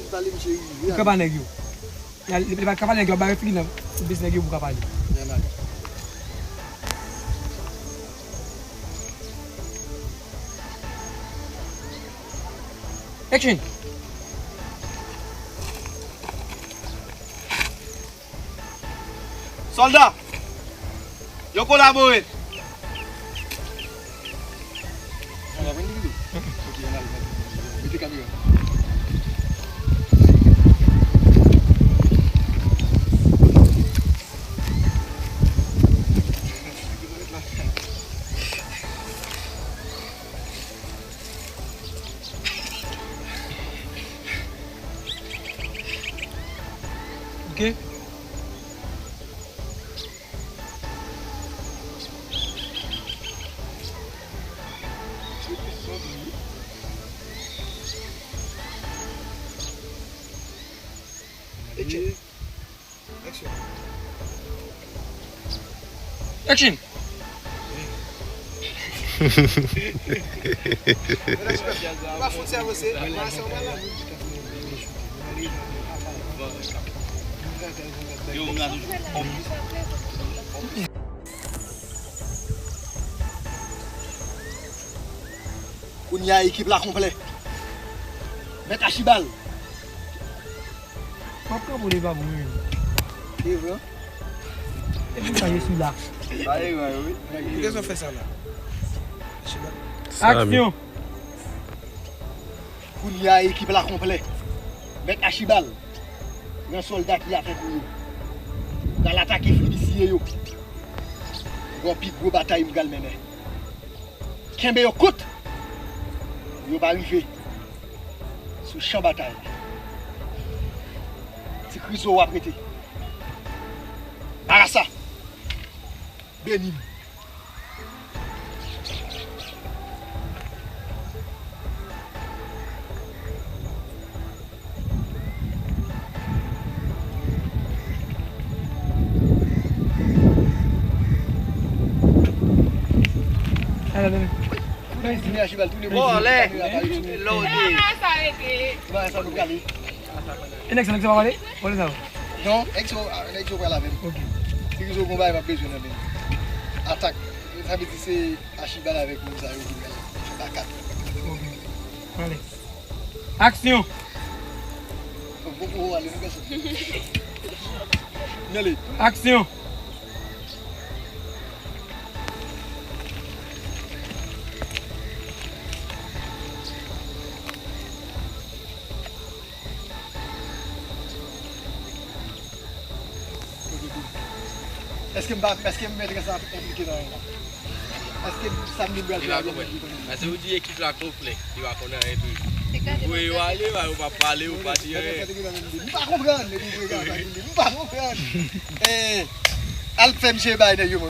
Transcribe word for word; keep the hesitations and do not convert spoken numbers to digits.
vin pale, misye rive. Ou kanpe a nèg yo. Li pa kanpe a nèg yo, ap bare figi nan bes nèg yo pou kanpe a li. Action! Sòlda! Yo kolabore! Ok. Action. Action. Kounye a, ekip la konplè. Mèt Achibal. W ap kanpe w devan mwen. E vre. E pou sa, je suis là. Sa e vre, wi. Poukisa w fè sa la? Aksyon! Kounye a, ekip la konplè. Mèt Achibal, pran sòlda ki avèk ou yo. N al atake Filisiye yo. Gon pi gwo batay m pral mennen. Kenbe yo kout pou yo pa rive sou chan batay la. Ti Krizo w ap rete. Marasa, beni m. Vòlè. Lòdye. E nèg sa, nèg sa pa pale? Pale sa. Non, nèg sa, nèg sa pral avè m. Ok. Ti Krizo gon bagay m ap bezwen nan men. Atak. Sa vle di se Achibal avèk moun sa yo ki pral fè bakat. Ok. Pale. Aksyon! Bon, bon, bon, ale, nou gade sa. N ale. Aksyon! Èske m pa, èske mètrès la enplike nan anyen la? Èske sa m di m pral fè a gen moun ki konnen? Paske ou di ekip la konplè, li pa konn anyen tou. Ou voye yo ale, yo pa pale, ou pa di anyen. M pa konprann, epi m regarde sa ki li, m pa konprann. Eh, al fè misye bay nèg yo,